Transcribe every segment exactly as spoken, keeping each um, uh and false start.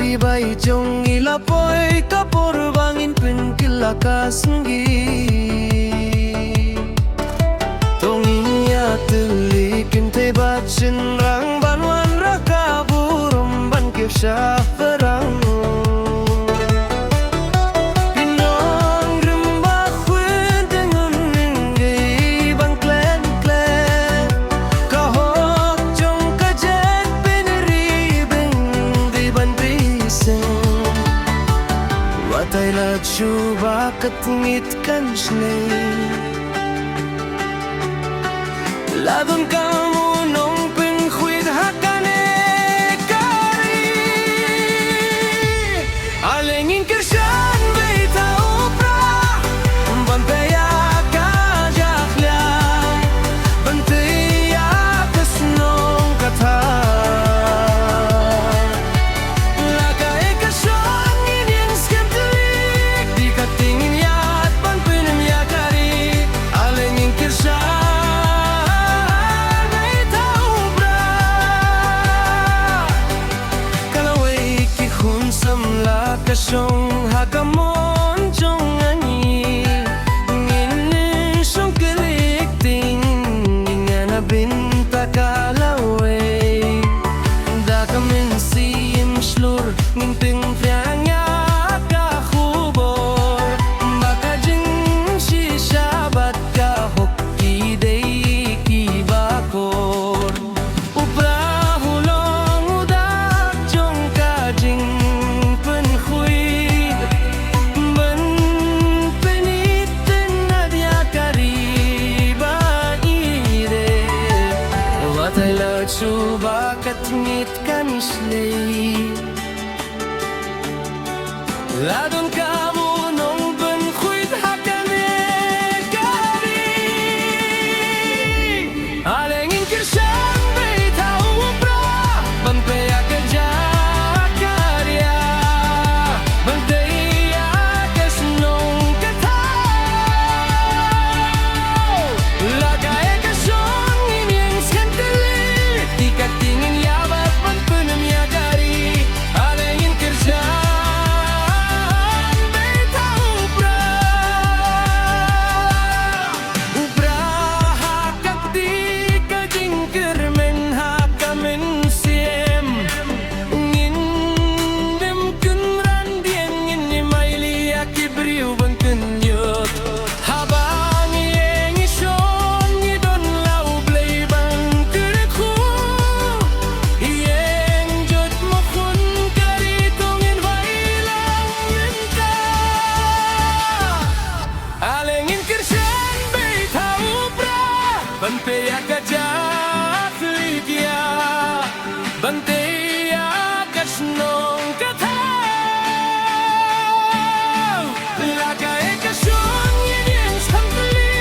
Ri bai jong ngi la poi ka por ba ngin pynkylla ka sngi. To ngin ïa tylli kynthei bad shynrang ban wanrah ka burom ban kiew shaphrang. Pynban rem ba khun te ngun ring dei ban klet klet. Ka hok jong ka jaitbynriew bym dei ban pynshong. Wat ai la shuh ba ka tngit kan shlei. La don kam u nongpynkhwit ha kane ka ri. Ale ngin kyrshan beit ha u Prah ban peit ïa ka jakhlia, ban tei ïa ka shnong ka thaw. La kaei ka shong ngin ïeng skhem tylli, te katei ngin ïaid ban pynim ïa ka ri. Ale ngin kyrshan beit ha u Prah. Ka lawei ki khun samla ka shong ha ka mon jong ngi. Ngin shong klik ting ngin ïa na bynta ka lawei. Da ka mynsiem shlur ngin pynphriang ïa ka khubor ba ka jingshisha bad ka hok ki dei kiba kor. U Prah u long u dak jong ka jingpynkhwit ban pynït pynïap ïa ka ri ba i dei. Wat ai la shuh ba ka tngit kan shlei. La don kam u nongpynkhwit ha kane ka ri. Ale ngin kyrshan beit ha u Prah ban peit ïa ka jaka ria, ban tei ïa ka shnong ka thaw. La kaei ka shong ngin ïeng skhem tylli, te katei ngin ïabat ban pynim ïa ka ri. Ale ngin kyrshan beit ha u Prah. U Prah ha ka kti ka jingkyrmen ha ka mynsiem. Ngin ym kynran dieng, ngin ym ailad ïa ki briew ban kynjoh. Haba ngi ïeng ngi shong ngi don la U Blei ban kyrkhu. Ïeng jot mo khun ka ri, to ngin wai la u mynta. Ale ngin kyrshan beit ha u Prah ban peit ïa ka jakhlia, ban tei ïa ka shnong ka thaw. La kaei ka shong ngin ïeng skhem tylli,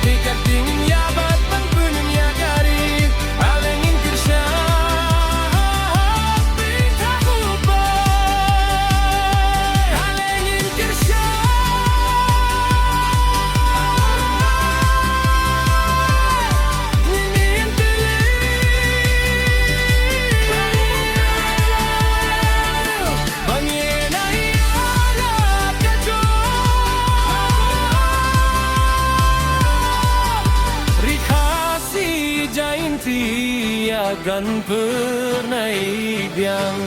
te katei ngin ïabat ban pynim ïa ka ri. Ale ngin kyrshan beit ha u Blei. Ale ngin kyrshan. Ri Khasi Jaintia, Ganpur, Naibiang.